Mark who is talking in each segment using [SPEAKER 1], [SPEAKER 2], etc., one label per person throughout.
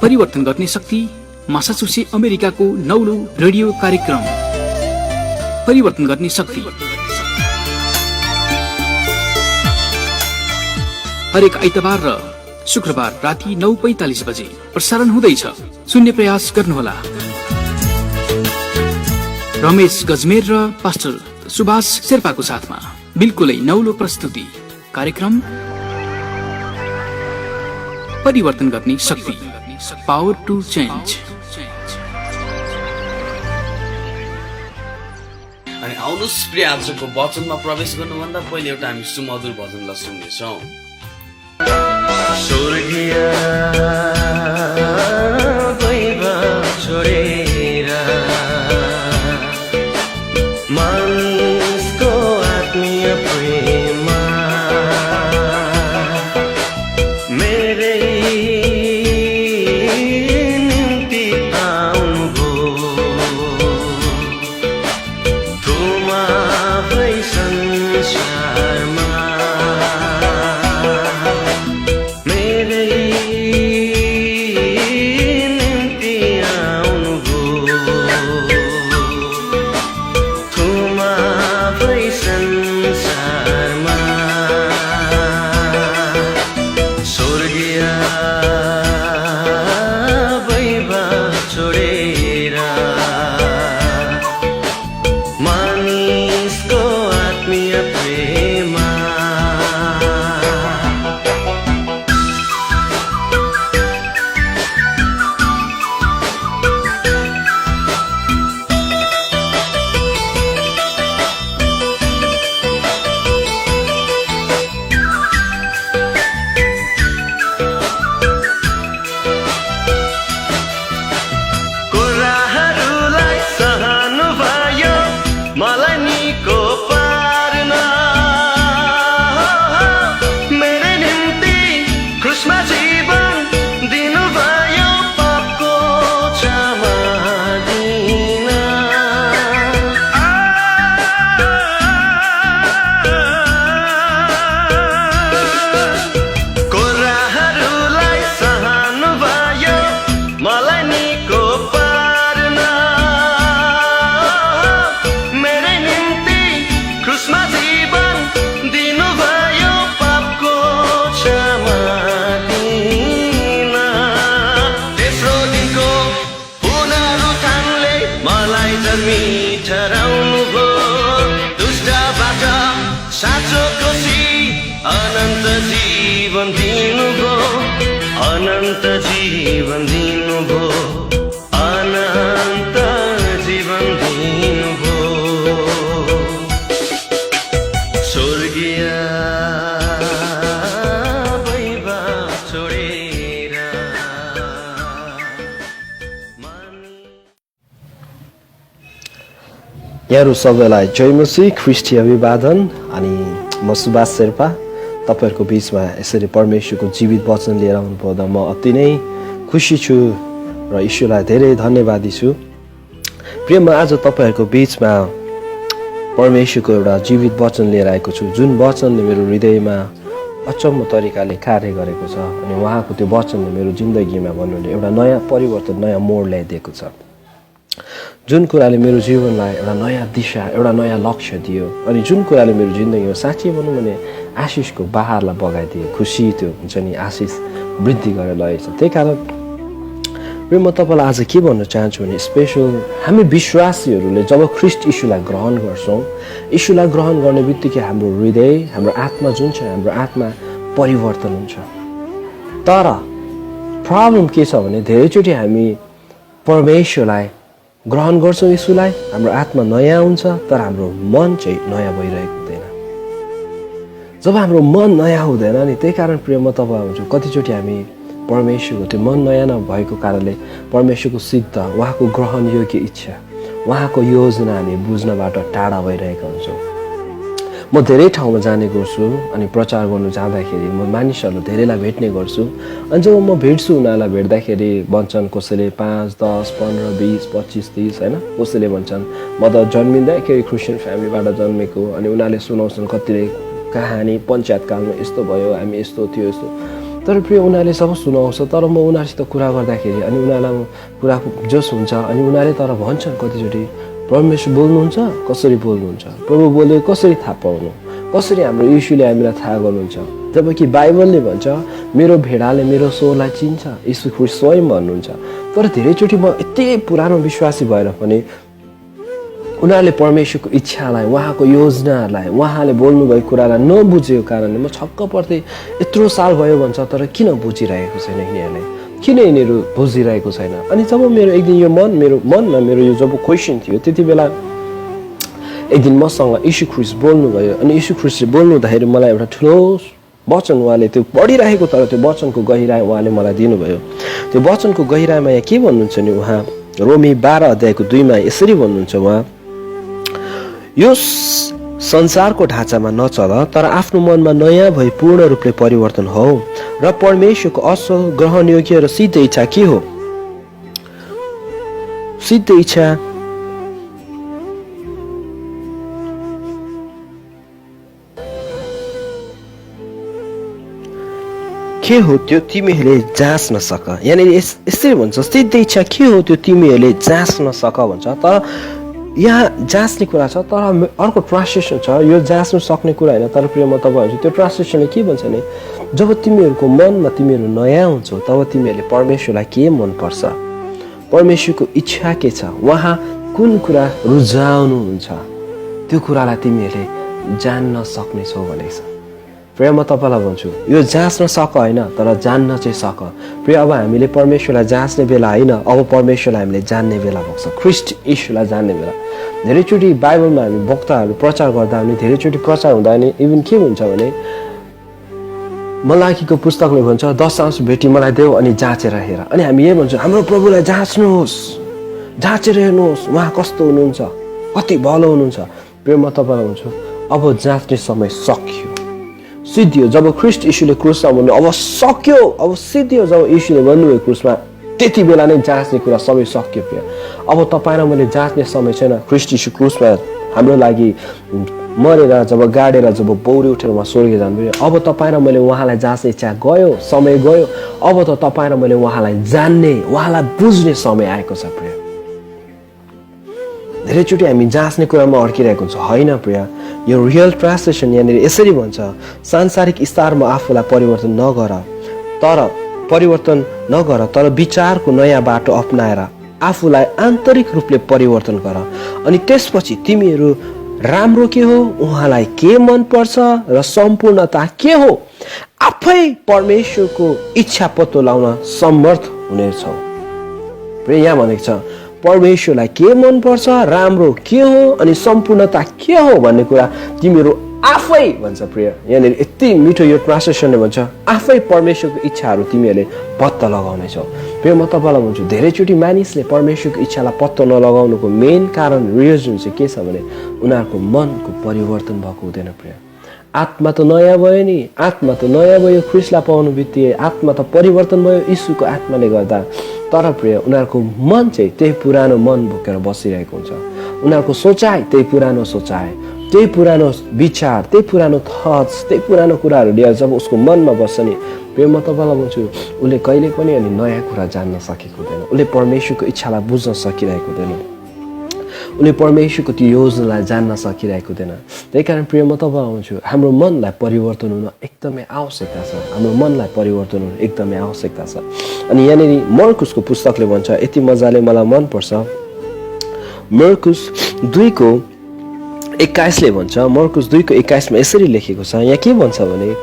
[SPEAKER 1] परिवर्तन गर्ने शक्ति मासाचुसेट्स अमेरिकाको नौलो रेडियो कार्यक्रम परिवर्तन गर्ने शक्ति हरेक आइतबार र शुक्रबार राति 9:45 बजे प्रसारण हुँदैछ। सुन्ने प्रयास गर्नुहोला। रमेश गजमेर र पास्टर सुभाष शेर्पाको साथमा बिल्कुलै नौलो प्रस्तुति कार्यक्रम परिवर्तन गर्ने शक्ति, पावर टु चेन्ज।
[SPEAKER 2] अनि आउनुहोस् प्रिय आजको वचनमा प्रवेश गर्नुभन्दा पहिले एउटा हामी सुमधुर भजनलाई सुन्नेछौँ।
[SPEAKER 3] स्वर्गीय वैभव छोडेर मानिसको आत्मीय प्रेममा मेरै निम्ति आउनुभयो। तुमा भई संसारमा अनन्त जीवन दिनुभयो, अनन्त जीवन दिनुभयो। स्वर्गीय वैभव छोडेर
[SPEAKER 4] यहाँहरू सबैलाई जय मसीह, ख्रिस्टी अभिवादन। अनि म सुभाष शेर्पा तपाईहरुको बीचमा यसरी परमेश्वरको जीवित वचन लिएर आउनुभयो। म अति नै खुसी छु र ईश्वरलाई धेरै धन्यवादी छु। प्रिय, म आज तपाईहरुको बीचमा परमेश्वरको एउटा जीवित वचन लिएर आएको छु, जुन वचनले मेरो हृदयमा अचम्म तरिकाले कार्य गरेको छ। अनि उहाँको त्यो वचनले मेरो जिन्दगीमा भन्नुले एउटा नयाँ परिवर्तन, नयाँ मोड ल्याइदिएको छ। जुन कुराले मेरो जीवनलाई एउटा नयाँ दिशा, एउटा नयाँ लक्ष्य दियो। अनि जुन कुराले मेरो जिन्दगीमा साँच्चै भनौँ भने आशिषको बहारलाई बगाइदियो, खुसी त्यो हुन्छ नि, आशिष वृद्धि गरेर लगेको छ। त्यही कारण म तपाईँलाई आज के भन्न चाहन्छु भने स्पेसल हामी विश्वासीहरूले जब ख्रिस्ट यीशुलाई ग्रहण गर्छौँ, यीशुलाई ग्रहण गर्ने बित्तिकै हाम्रो हृदय, हाम्रो आत्मा जुन छ, हाम्रो आत्मा परिवर्तन हुन्छ। तर प्रब्लम के छ भने धेरैचोटि हामी परमेश्वरलाई ग्रहण गर्छौँ, यीशुलाई, हाम्रो आत्मा नयाँ हुन्छ तर हाम्रो मन चाहिँ नयाँ भइरहेको हुँदैन। जब हाम्रो मन नयाँ हुँदैन नि, त्यही कारण प्रिय म तपाईँ हुन्छु, कतिचोटि हामी परमेश्वरको त्यो मन नयाँ नभएको कारणले परमेश्वरको सिद्ध, उहाँको ग्रहण योग्य इच्छा, उहाँको योजना हामी बुझ्नबाट टाढा भइरहेका हुन्छौँ। म धेरै ठाउँमा जाने गर्छु अनि प्रचार गर्नु जाँदाखेरि म मानिसहरूलाई धेरैलाई भेट्ने गर्छु। अनि जब म भेट्छु उनीहरूलाई भेट्दाखेरि भन्छन् कसैले 5, 10, 15, 20, 25, 30 होइन, कसैले भन्छन् म त जन्मिँदाखेरि क्रिस्चियन फ्यामिलीबाट जन्मेको। अनि उनीहरूले सुनाउँछन् कतिले कहानी, पञ्चायतकालमा यस्तो भयो, हामी यस्तो थियो, यस्तो। तर प्रिय उनीहरूले सब सुनाउँछ, तर म उनीहरूसित कुरा गर्दाखेरि अनि उनीहरूलाई कुरा जोस हुन्छ अनि उनीहरूले तर भन्छन् कतिचोटि परमेश्वर बोल्नुहुन्छ, कसरी बोल्नुहुन्छ, प्रभु बोले कसरी थाहा पाउनु, कसरी हाम्रो यीशुले हामीलाई थाहा गर्नुहुन्छ। जबकि बाइबलले भन्छ मेरो भेडाले मेरो स्वरलाई चिन्छ, यीशु ख्रीष्ट स्वयं भन्नुहुन्छ। तर धेरैचोटि म यति पुरानो विश्वासी भएर पनि उनीहरूले परमेश्वरको इच्छालाई, उहाँको योजनाहरूलाई, उहाँले बोल्नुभएको कुरालाई नबुझेको कारणले म छक्क पर्थेँ। यत्रो साल भयो भन्छ, तर किन बुझिरहेको छैन यिनीहरूले, किन यिनीहरू बुझिरहेको छैन। अनि जब मेरो एक दिन यो मेरो मनमा यो जब क्वेसन थियो, त्यति बेला एक दिन मसँग यीशु ख्रीष्ट बोल्नुभयो। अनि यीशु ख्रीष्टले बोल्नुहुँदाखेरि मलाई एउटा ठुलो वचन उहाँले त्यो पढिरहेको, तर त्यो वचनको गहिराई उहाँले मलाई दिनुभयो। त्यो वचनको गहिराईमा यहाँ के भन्नुहुन्छ नि, उहाँ रोमी 12 अध्यायको 2 मा यसरी भन्नुहुन्छ, उहाँ यो संसारको ढाँचामा नचल, तर आफ्नो मनमा नयाँ भई पूर्ण रूपले परिवर्तन हो र परमेश्वरको असल, ग्रहणयोग्य र सिद्ध इच्छा के हो। सिद्ध इच्छा के हो त्यो तिमीहरूले जाँच्न सक। यानी यसरी भन्छ, सिद्ध इच्छा के हो त्यो तिमीहरूले जाँच्न सक भन्छ। तर यहाँ जाँच्ने कुरा छ, तर अर्को ट्रान्सलेसन छ, यो जाँच्नु सक्ने कुरा होइन। तर प्रिय म तपाईँहरू त्यो ट्रान्सलेसनले के भन्छ भने, जब तिमीहरूको मनमा तिमीहरू नयाँ हुन्छौ तब तिमीहरूले परमेश्वरलाई के मनपर्छ, परमेश्वरको इच्छा के छ, उहाँ कुन कुरा रुझाउनुहुन्छ, त्यो कुरालाई तिमीहरूले जान्न सक्नेछौ भनेको छ। प्रिय म तपाईँलाई भन्छु, यो जाँच्न सक होइन, तर जान्न चाहिँ सक। प्रिय अब हामीले परमेश्वरलाई जाँच्ने बेला होइन, अब परमेश्वरलाई हामीले जान्ने बेला भएको छ, ख्रीष्ट यीशुलाई जान्ने बेला। धेरैचोटि बाइबलमा हामी वक्ताहरू प्रचार गर्दा हामी धेरैचोटि प्रचार हुँदा नि इभन के हुन्छ भने, मलाकीको पुस्तकले भन्छ 10 आँसु भेटी मलाई देऊ अनि जाँचेर हेर। अनि हामी यही भन्छौँ, हाम्रो प्रभुलाई जाँच्नुहोस्, जाँचेर हेर्नुहोस् उहाँ कस्तो हुनुहुन्छ, कति भलो हुनुहुन्छ। प्रिय म तपाईँलाई भन्छु, अब जाँच्ने समय सक्यो, सिद्धियो। जब ख्रीष्ट यीशुले क्रुसमा भन्नु अब सक्यो, अब सिद्धियो। जब यीशुले भन्नुभयो क्रुसमा, त्यति बेला नै जाँच्ने कुरा सबै सक्यो। प्रिय अब तपाईँ र मैले जाँच्ने समय छैन। ख्रीष्ट यीशु क्रुसमा हाम्रो लागि मरेर जब गाडेर जब बौरी उठेर उहाँ स्वर्ग जानुभयो, अब तपाईँ र मैले उहाँलाई जाँच्ने इच्छा गयो, समय गयो। अब त तपाईँ र मैले उहाँलाई जान्ने, उहाँलाई बुझ्ने समय आएको छ। प्रिय धेरैचोटि हामी जाँच्ने कुरामा अड्किरहेको हुन्छ, होइन प्रिय। यो रियल ट्रान्सलेसन यहाँनिर यसरी भन्छ, सांसारिक स्तरमा आफूलाई परिवर्तन नगर, तर विचारको नयाँ बाटो अपनाएर आफूलाई आन्तरिक रूपले परिवर्तन गर। अनि त्यसपछि तिमीहरू राम्रो के हो, उहाँलाई के मन पर्छ र सम्पूर्णता के हो, आफै परमेश्वरको इच्छा पत्तो लगाउन समर्थ हुनेछौ। यहाँ भनेको छ परमेश्वरलाई के मन पर्छ, राम्रो के हो अनि सम्पूर्णता के हो भन्ने कुरा तिमीहरू आफै भन्छ। प्रिय यहाँनिर यति मिठो यो ट्रान्सलेसनले भन्छ, आफै परमेश्वरको इच्छाहरू तिमीहरूले पत्ता लगाउनेछौ। प्रिय म तपाईँलाई भन्छु, धेरैचोटि मानिसले परमेश्वरको इच्छालाई पत्ता नलगाउनुको मेन कारण रिजन चाहिँ के छ भने, उनीहरूको मनको परिवर्तन भएको हुँदैन। प्रिय आत्मा त नयाँ भयो नि, आत्मा त नयाँ भयो, ख्रीष्टलाई पाउनु बित्तिकै आत्मा त परिवर्तन भयो यीशुको आत्माले गर्दा। तर प्रिय उनीहरूको मन चाहिँ त्यही पुरानो मन बोकेर बसिरहेको हुन्छ। उनीहरूको सोचाइ त्यही पुरानो सोचाइ, त्यही पुरानो विचार, त्यही पुरानो थट्स, त्यही पुरानो कुराहरू लिएर जब उसको मनमा बस्छ नि, प्रिय म तपाईँलाई भन्छु, उसले कहिले पनि अनि नयाँ कुरा जान्न सकेको हुँदैन, उसले परमेश्वरको इच्छालाई बुझ्न सकिरहेको हुँदैन, उसले परमेश्वरको त्यो योजनालाई जान्न सकिरहेको हुँदैन। त्यही कारण प्रिय म तपाईँलाई भन्छु, हाम्रो मनलाई परिवर्तन हुन एकदमै आवश्यकता छ, हाम्रो मनलाई परिवर्तन हुनु एकदमै आवश्यकता छ। अनि यहाँनिर मर्कुसको पुस्तकले भन्छ, यति मजाले मलाई मनपर्छ, मर्कुस 2:21 भन्छ, मर्कुस 2:21 यसरी लेखेको छ। यहाँ के भन्छ भने,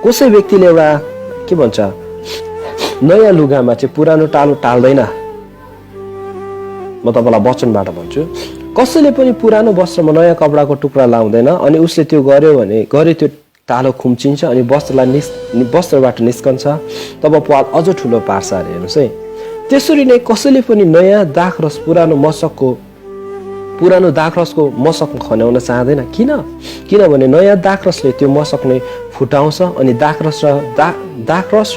[SPEAKER 4] कसै व्यक्तिले एउटा के भन्छ, नयाँ लुगामा चाहिँ पुरानो टालो टाल्दैन। म तपाईँलाई वचनबाट भन्छु, कसैले पनि पुरानो वस्त्रमा नयाँ कपडाको टुक्रा लाउँदैन, अनि उसले त्यो गर्यो त्यो टालो खुम्चिन्छ अनि वस्त्रबाट निस्कन्छ, तब पाल अझ ठुलो पार्छ अरे। हेर्नुहोस् है, त्यसरी नै कसैले पनि नयाँ दाखरस पुरानो दाखरसको मसक खन्याउन चाहँदैन। किनभने नयाँ दाखरसले त्यो मसक नै फुटाउँछ अनि दाखरस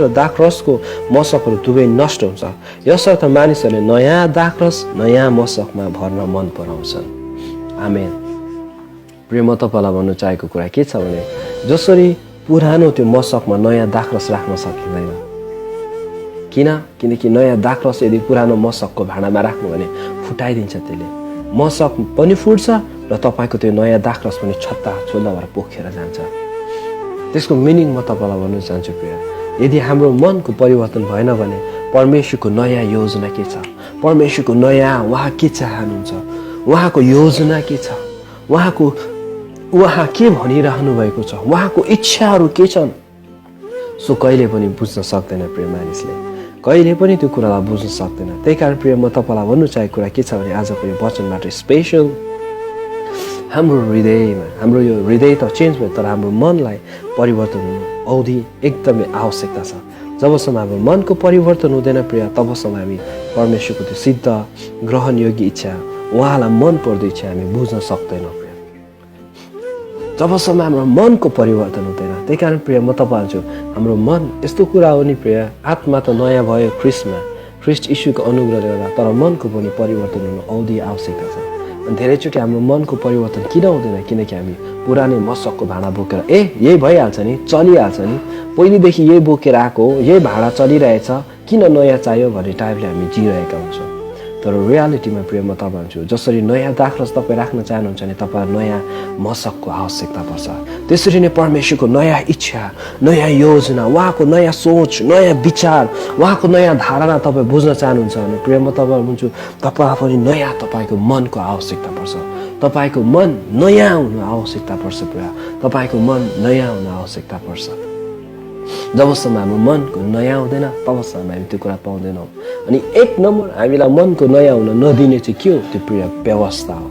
[SPEAKER 4] र दाखरसको मसकहरू दुवै नष्ट हुन्छ। यसर्थ मानिसहरूले नयाँ दाखरस नयाँ मसकमा भर्न मन पराउँछन्। आमेन। प्रिय म तपाईँलाई भन्न चाहेको कुरा के छ भने, जसरी पुरानो त्यो मशकमा नयाँ दाखरस राख्न सकिँदैन। किनकि नयाँ दाखरस यदि पुरानो मशकको भाँडामा राख्नु भने फुटाइदिन्छ, त्यसले मशक पनि फुट्छ र तपाईँको त्यो नयाँ दाखरस पनि छत्ता छोल्दा भएर पोखेर जान्छ। त्यसको मिनिङ म तपाईँलाई भन्न चाहन्छु प्रिय, यदि हाम्रो मनको परिवर्तन भएन भने परमेश्वरको नयाँ योजना के छ, परमेश्वरको नयाँ उहाँ के चाहनुहुन्छ, उहाँको योजना के छ, उहाँ के भनिरहनु भएको छ, उहाँको इच्छाहरू के छन्, सो कहिले पनि बुझ्न सक्दैन प्रिय मानिसले, कहिले पनि त्यो कुरालाई बुझ्न सक्दैन। त्यही कारण प्रिय म तपाईँलाई भन्नु चाहेको कुरा के छ भने आजको यो वचनबाट स्पेसल हाम्रो हृदयमा, हाम्रो यो हृदय त चेन्ज भयो तर हाम्रो मनलाई परिवर्तन हुनु औधी एकदमै आवश्यकता छ। जबसम्म हाम्रो मनको परिवर्तन हुँदैन प्रिय, तबसम्म हामी परमेश्वरको त्यो सिद्ध ग्रहणयोग्य इच्छा, उहाँलाई मन पर्दो इच्छा हामी बुझ्न सक्दैनौँ प्रिय, जबसम्म हाम्रो मनको परिवर्तन हुँदैन। त्यही कारण प्रिय म तपाईँ भन्छु, हाम्रो मन यस्तो कुरा हो नि प्रिय, आत्मा त नयाँ भयो ख्रिस्टमा, ख्रिस्ट यीशुको अनुग्रहले गर्दा, तर मनको पनि परिवर्तन हुनु औधी आवश्यकता छ। अनि धेरैचोटि हाम्रो मनको परिवर्तन किन हुँदैन, किनकि हामी पुरानै मशकको भाँडा बोकेर यही भइहाल्छ नि, चलिहाल्छ नि, पहिलेदेखि यही बोकेर आएको हो, यही भाँडा चलिरहेछ, किन नयाँ चाहियो भन्ने टाइपले हामी जिइरहेका हुन्छौँ। तर रियालिटीमा प्रिय म तपाईँ भन्छु, जसरी नयाँ दाखरस तपाईँ राख्न चाहनुहुन्छ भने तपाईँलाई नयाँ मशकको आवश्यकता पर्छ। त्यसरी नै परमेश्वरको नयाँ इच्छा, नयाँ योजना, उहाँको नयाँ सोच, नयाँ विचार, उहाँको नयाँ धारणा तपाईँ बुझ्न चाहनुहुन्छ भने प्रिय म तपाईँ भन्छु, तपाईँलाई पनि नयाँ तपाईँको मनको आवश्यकता पर्छ। तपाईँको मन नयाँ हुनु आवश्यकता पर्छ प्रिय, तपाईँको मन नयाँ हुनु आवश्यकता पर्छ। जबसम्म हाम्रो मनको नयाँ हुँदैन तबसम्म हामी त्यो कुरा पाउँदैनौँ। अनि एक नम्बर हामीलाई मनको नयाँ हुन नदिने चाहिँ के हो, त्यो प्रिय व्यवस्था हो।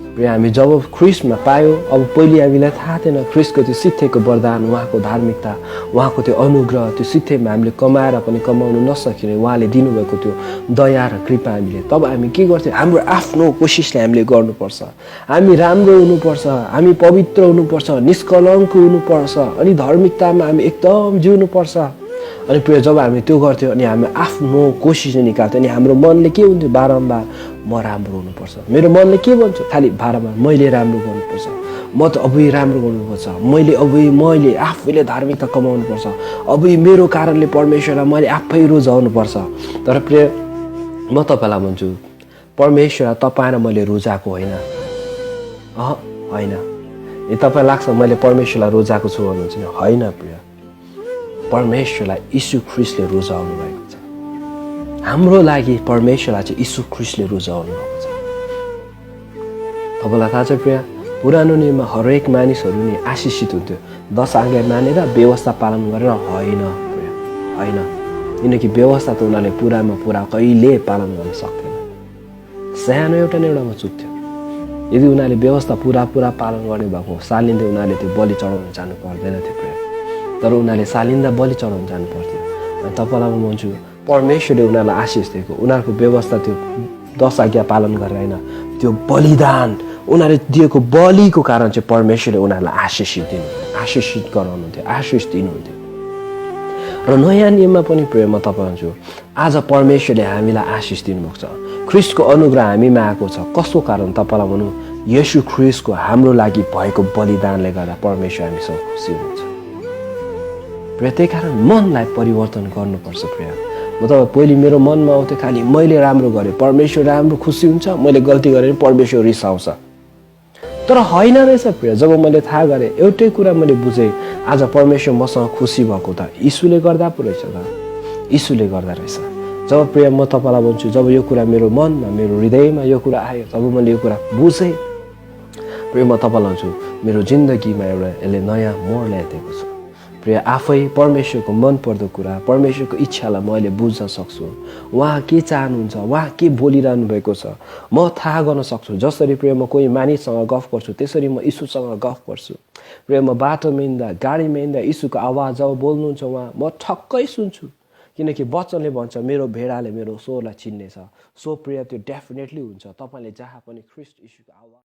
[SPEAKER 4] प्रिय हामी जब ख्रिस्टमा पायो, अब पहिले हामीलाई थाहा थिएन ख्रिस्टको त्यो सित्थैको वरदान, उहाँको धार्मिकता, उहाँको त्यो अनुग्रह, त्यो सित्थैमा हामीले कमाएर पनि कमाउनु नसकिने उहाँले दिनुभएको त्यो दया र कृपा हामीले, तब हामी के गर्थ्यौँ, हाम्रो आफ्नो कोसिसले हामीले गर्नुपर्छ, हामी राम्रो हुनुपर्छ, हामी पवित्र हुनुपर्छ, निष्कलङ्क हुनुपर्छ, अनि धार्मिकतामा हामी एकदम जिउनुपर्छ। अनि प्रिय जब हामी त्यो गर्थ्यौँ अनि हामी आफ्नो कोसिस निकाल्थ्यौँ, अनि हाम्रो मनले के हुन्थ्यो, बारम्बार म राम्रो हुनुपर्छ, मेरो मनले के भन्छ, खालि बारम्बार मैले राम्रो गर्नुपर्छ, म त अबै राम्रो गर्नुपर्छ, मैले आफैले धार्मिकता कमाउनुपर्छ, अबै मेरो कारणले परमेश्वरलाई मैले आफै रुझाउनुपर्छ। तर प्रिय म तपाईँलाई भन्छु, परमेश्वरलाई तपाईँ र मैले रुझाएको होइन, होइन। ए तपाईँ लाग्छ मैले परमेश्वरलाई रुझाएको छु भन्नुहुन्छ नि, होइन प्रिय, परमेश्वरलाई यीशु ख्रिस्टले रुझाउनु भएको छ। हाम्रो लागि परमेश्वरलाई चाहिँ यीशु ख्रिस्टले रुझाउनु भएको छ। तपाईँलाई थाहा छ प्रिय, पुरानो नियममा हरेक मानिसहरू नि आशिषित हुन्थ्यो 10 आज्ञा मानेर व्यवस्था पालन गरेर, होइन प्रिय, होइन, किनकि व्यवस्था त उनीहरूले पुरा कहिले पालन गर्न सक्दैन, सानो एउटा न एउटामा चुक्थ्यो। यदि उनीहरूले व्यवस्था पुरा पालन गर्ने भएको सालिँदै उनीहरूले त्यो बलि चढाउन जानु पर्दैन थियो प्रिय, तर उनीहरूले सालिँदा बलि चढाउन जानु पर्थ्यो। अनि तपाईँलाई म भन्छु, परमेश्वरले उनीहरूलाई आशिष दिएको, उनीहरूको व्यवस्था त्यो 10 आज्ञा पालन गरेर होइन, त्यो बलिदान उनीहरूले दिएको बलिको कारण चाहिँ परमेश्वरले उनीहरूलाई आशिषित गराउनुहुन्थ्यो, आशिष दिनुहुन्थ्यो। र नयाँ नियममा पनि प्रिय म तपाईँ भन्छु, आज परमेश्वरले हामीलाई आशिष दिनुभएको छ, ख्रिस्टको अनुग्रह हामीमा आएको छ। कसको कारण तपाईँलाई भनौँ, येशू ख्रिस्टको हाम्रो लागि भएको बलिदानले गर्दा परमेश्वर हामीसँग खुसी हुनुहुन्छ प्रिय। त्यही कारण मनलाई परिवर्तन गर्नुपर्छ प्रिय। म त पहिले मेरो मनमा आउँथ्यो खालि मैले राम्रो गरेँ परमेश्वर राम्रो खुसी हुन्छ, मैले गल्ती गरेँ परमेश्वर रिसाउँछ, तर होइन रहेछ प्रिय। जब मैले थाहा गरेँ, एउटै कुरा मैले बुझेँ, आज परमेश्वर मसँग खुसी भएको त यीशुले गर्दा पो रहेछ त, यीशुले गर्दा रहेछ। जब प्रिय म तपाईँलाई भन्छु, जब यो कुरा मेरो मनमा, मेरो हृदयमा यो कुरा आयो, तब मैले यो कुरा बुझेँ प्रिय। म तपाईँलाई भन्छु, मेरो जिन्दगीमा एउटा यसले नयाँ मोड ल्याइदिएको छ प्रिय। आफै परमेश्वरको मन पर्दो कुरा, परमेश्वरको इच्छालाई मैले बुझ्न सक्छु, उहाँ के चाहनुहुन्छ, उहाँ के बोलिरहनु भएको छ म थाहा गर्न सक्छु। जसरी प्रिय म कोही मानिससँग गफ गर्छु, त्यसरी म यीशुसँग गफ गर्छु प्रिय। म बाटोमा हिँड्दा, गाडीमा हिँड्दा यीशुको आवाज जब बोल्नुहुन्छ उहाँ, म ठक्कै सुन्छु, किनकि वचनले भन्छ मेरो भेडाले मेरो स्वरलाई चिन्नेछ। सो प्रिय त्यो डेफिनेटली हुन्छ। तपाईँले जहाँ पनि ख्रिस्ट यीशुको आवाज